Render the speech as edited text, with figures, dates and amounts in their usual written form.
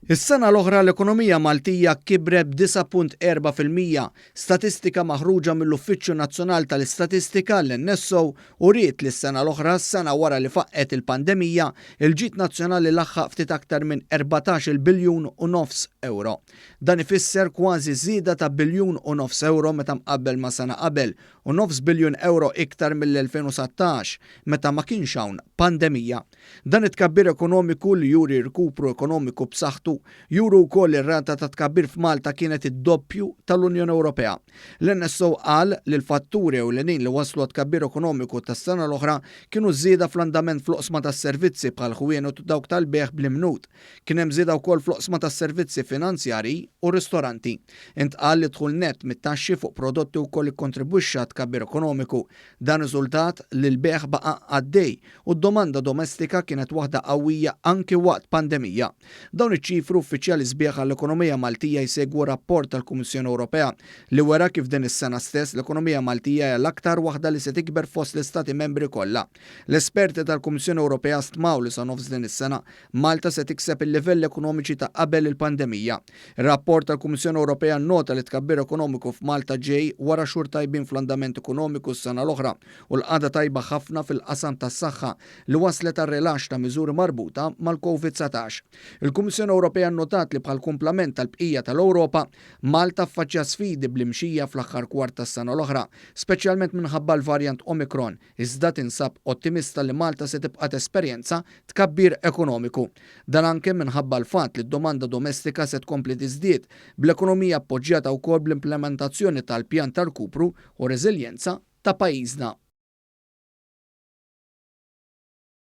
Is-sena l-oħra l-ekonomija Maltija kibret b'9.4%. Statistika maħruġa mill-Uffiċċju Nazzjonal tal-Istatistika, l-NSO, uriet li s-sena l-oħra, sena wara li faqqgħet il-pandemija, il-ġid nazzjonali laħħaq ftit aktar minn 14-il biljun u nofs ewro. Dan ifisser kważi żieda ta' biljun u nofs ewro meta mqabbel ma' sena qabel u nofs biljun ewro iktar mill-2019 meta ma kienx hawn pandemija. Dan it-tkabbir ekonomiku li juri rkupru ekonomiku b'saħħtu, juru wkoll li r-rata ta' tkabbir f'Malta kienet id-doppju tal-Unjoni Ewropea. L-NSO qal li l-fatturi ewlenin li wasslu għat-tkabbir ekonomiku tas-sena l-oħra kienu ż-żieda fl-andament fl-oqsma tas-servizzi bħall-ħwienet u dawk tal-bejgħ bl-imnut. Kien hemm żieda wkoll fl-oqsma tas-servizzi finanzjarji u ristoranti. Intqal li d-dħul nett mit-taxxi fuq prodotti wkoll ikkontribwixxa għat-tkabbir ekonomiku. Dan riżultat li l-bejgħ baqa' għaddej u d-domanda domestika kienet waħda qawwija anki waqt pandemija. Dawn iċ-ċifri uffiċjali sbieħ għall-ekonomija Maltija jsegwu rapport tal-Kummissjoni Ewropea li wera kif din is-sena stess l-ekonomija Maltija hija l-aktar waħda li se tikber fost l-Istati Membri kollha. L-esperti tal-Kummissjoni Ewropea stmaw li sa nofs din is-sena Malta se tikseb il-livelli ekonomiċi ta' qabel il-pandemija. Ir-rapport tal-Kummissjoni Ewropea nnota li t-tkabbir ekonomiku f'Malta ġej wara xhur tajbin fl-andament ekonomiku s-sena l-oħra u l-qagħda tajba ħafna fil-qasam tas-saħħa li wasslet għar-rilaxx ta' miżuri marbuta mal-Covid 19. Il-Kummissjoni Ewropea nnotat li bħall-kumplament tal-bqija tal-Ewropa, Malta ffaċċjat sfidi bl-imxija fl-aħħar kwart tas-sena l-oħra, speċjalment minħabba l-varjant Omicron, iżda tinsab ottimista li Malta se tibqa' tesperjenza tkabbir ekonomiku. Dan anke minħabba l-fatt li d-domanda domestika se tkompli tiżdied, bl-ekonomija appoġġjata wkoll bl-implementazzjoni tal-Pjan ta' Rkupru u Reżiljenza ta' pajjiżna.